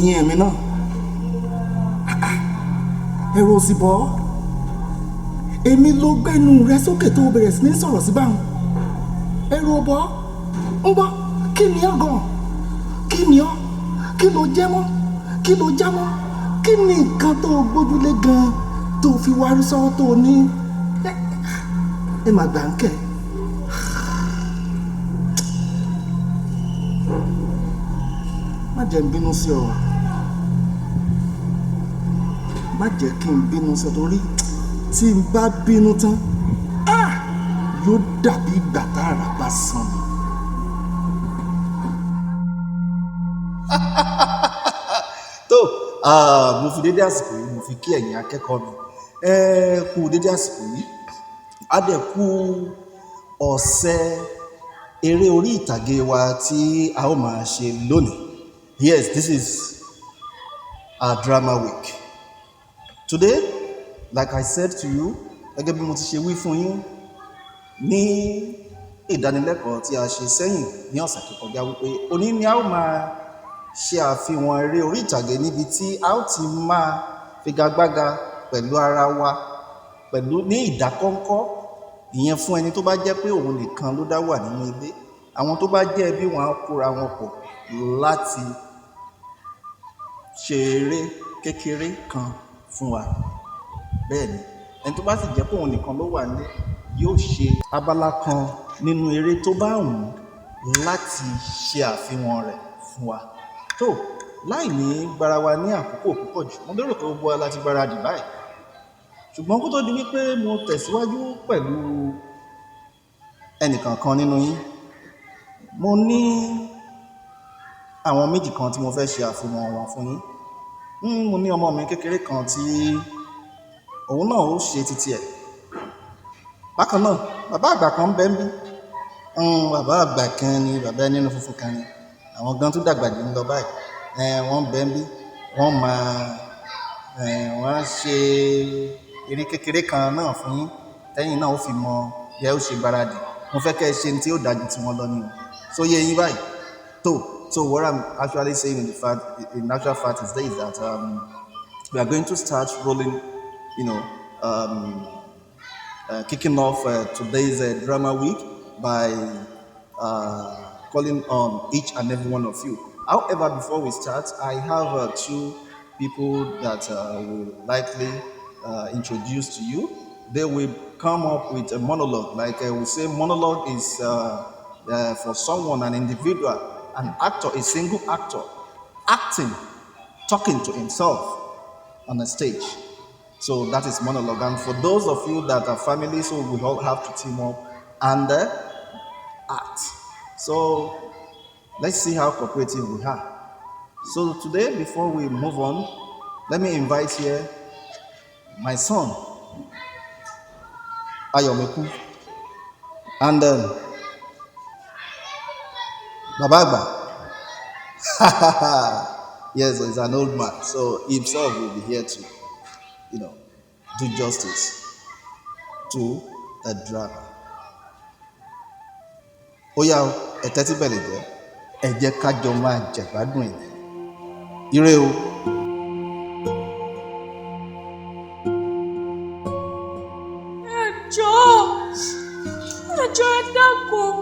Ìyẹn èmi náà. Ẹ̀rù ò sì bọ́. Èmi ló gbẹ́nu rẹ sókè tó bẹ̀rẹ̀ sí ní sọ̀rọ̀ sí báwọn. Ẹ̀rù ò bọ́. Ń gbọ́, kí ni ọ́ gan? Kí ni ọ́? Kí ló jẹ́ mọ́? Kí ló já mọ́? Kí ni nǹkan tó gbójúlé gan tó fi wárí sọ́wọ́ tó ní? Ẹ mà gbà ń kẹ́. Má jẹ́ n bínú sí ọ. Má jẹ́ kí n bínú sí ọ torí tí n bá bínú tán, yóò dàbí ìgbà tá àrá bá sán mi. Tó, mo fi dédé àsìkò yìí, mo fi kí ẹ̀yin akẹ́kọ̀ọ́ mi. Ẹ kú dédé àsìkò yìí. A dẹ̀ kú ọ̀sẹ̀ eré orí ìtàgé wa tí a ó máa ṣe lónìí. Yes, this is our drama week. Today, like I said to you, gẹ́gẹ́ bí mo ti ṣe wí fún yín ní ìdánilẹ́kọ̀ọ́ tí a ṣe sẹ́yìn ní ọ̀sẹ̀ tó kọjá wípé òní ni a ó máa ṣe àfihàn eré orí ìtàgé níbi tí a ó ti máa figagbága pẹ̀lú ara wa pẹ̀lú ní ìdákọ́ńkọ́. Ìyẹn fún ẹni tó bá jẹ́ pé òun nìkan ló dá wà nínú ilé. Àwọn tó bá jẹ́ ẹbí wọn á kóra wọn pọ̀ láti ṣe eré kékeré kan fún wa. Bẹ́ẹ̀ ni, ẹni tó bá sì jẹ́ pé òun nìkan ló wà nílé yóò ṣe abala kan nínú eré tó bá wù ú láti ṣe àfihàn rẹ̀ fún wa. Tó, láì ní gbára wa ní àkókò púpọ̀ jù, mo lérò pé gbogbo wa la ti gbáradì báyìí. Ṣùgbọ́n kó tó di wípé mo tẹ̀síwájú pẹ̀lú ẹnìkankan nínú yín, mo ní àwọn méjì kan tí mo fẹ́ ṣe àfihàn wọn fún yín. Mo ní ọmọ mi kékeré kan tí òun náà ó ṣe titi ẹ̀. Bákan náà, bàbá àgbà kan ń bẹ níbí. Bàbá àgbà kan ni, bàbá ẹni nínú funfun kan ni. Àwọn gan tó dàgbà jù ń lọ báyìí. Wọ́n ń bẹ níbí. Wọ́n máa, wọ́n á ṣe eré kékeré kan náà fún yín. Tẹ́yìn náà ó fi mọ bí ẹ ó ṣe gbáradì. Mo fẹ́ kí ẹ ṣe ohun tí ó dájú tí wọ́n lọ ní o. So yé yín báyìí. Tó, so what I'm actually saying in actual fact is this, that we are going to start rolling, kicking off today's drama week by calling on each and every one of you. However, before we start, I have two people that will likely introduce to you. They will come up with a monologue. Like we say, monologue is for someone, an individual, an actor, a single actor, acting, talking to himself on the stage. So that is monologue. And for those of you that are family, so we all have to team up and act. So let's see how cooperative we are. So today, before we move on, let me invite here my son, Ayomeku, and Baba Agba. Yes, he's an old man, so himself will be here to, do justice to the drama. Ó yá o, ẹ tẹ́tí bẹ̀lẹ̀ jẹ́, ẹ jẹ́ ká jọ máa jẹ̀gbádùn ẹ̀. Ire o. Ẹ jọ̀ọ́, ẹ jọ̀ọ́, ẹ dákun.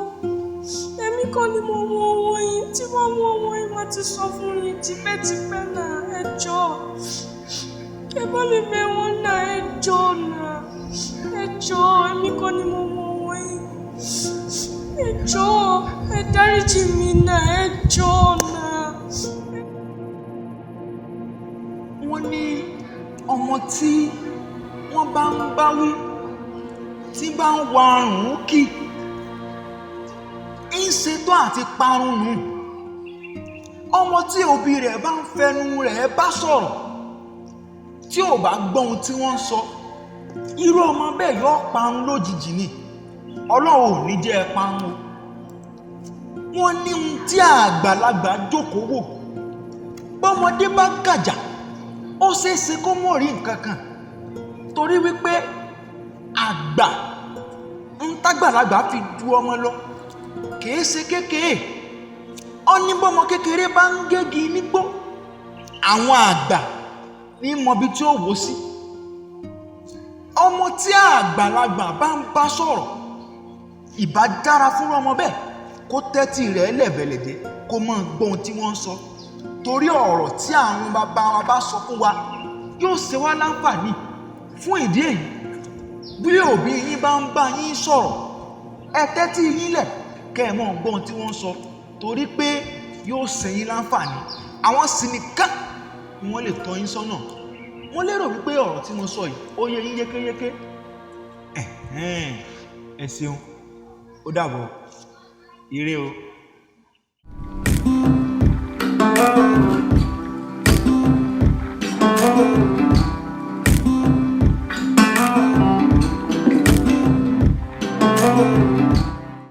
Èmi kọ́ ni mo mú owó yín. Tí wọ́n mú owó yín, wọ́n ti sọ fún yín tipẹ́tipẹ́ náà. Ẹ jọ̀ọ́, ẹ bá mi bẹ̀ wọ́n náà. Ẹ jọ̀ọ́ náà. Ẹ jọ̀ọ́, èmi kọ́ ni mo mú owó yín. Ẹ jọ̀ọ́, ẹ dáríjì mí náà. Ẹ jọ̀ọ́ náà. Wọ́n ní ọmọ tí wọ́n bá ń bá wí tí bá ń wa àrùn kì í ń ṣetán àti parun nù. Ọmọ tí òbí rẹ̀ bá ń fẹnu rẹ̀ bá sọ̀rọ̀ tí ò bá gbọ́ ohun tí wọ́n ń sọ, irú ọmọ bẹ́ẹ̀ yóò parun lójijì ni. Ọlọ́run ò ní jẹ́ ẹ parun o. Wọ́n ní ohun tí àgbàlagbà jókòó wò, bọ́mọdé bá gàjà, ó ṣeé ṣe kó mọ̀ rí nǹkan kan, torí wípé àgbà ń tágbàlagbà fi ju ọmọ lọ kìí ṣe kékeré. Ó ní bọ́mọ kékeré bá ń gégi nígbó, Àwọn àgbà ní mọbi tí ó wó sí. Ọmọ tí àgbàlagbà bá ń bá sọ̀rọ̀, ìbá dára fún ọmọ bẹ́ẹ̀ kó tẹ́tí rẹ̀ lẹ̀bẹ̀lẹ̀jẹ́, kó máa gbọ́ ohun tí wọ́n ń sọ, torí ọ̀rọ̀ tí àwọn bàbá wa bá sọ fún wa yóò ṣe wá láǹfààní. Fún ìdí èyí, bí òbí yín bá ń bá yín sọ̀rọ̀, ẹ tẹ́tí yín lẹ̀ kẹ́ ẹ máa gbọ́ ohun tí wọ́n ń sọ, torí pé yóò ṣe yín láǹfààní. Àwọn sì nìkan ni wọ́n lè tọ́ yín sọ́nà. Mo lérò wípé ọ̀rọ̀ tí mo sọ yìí, ó yé yín yékéyéké. Ẹ̀hẹ́n, ẹ ṣeun, ó dàbọ̀, ire o.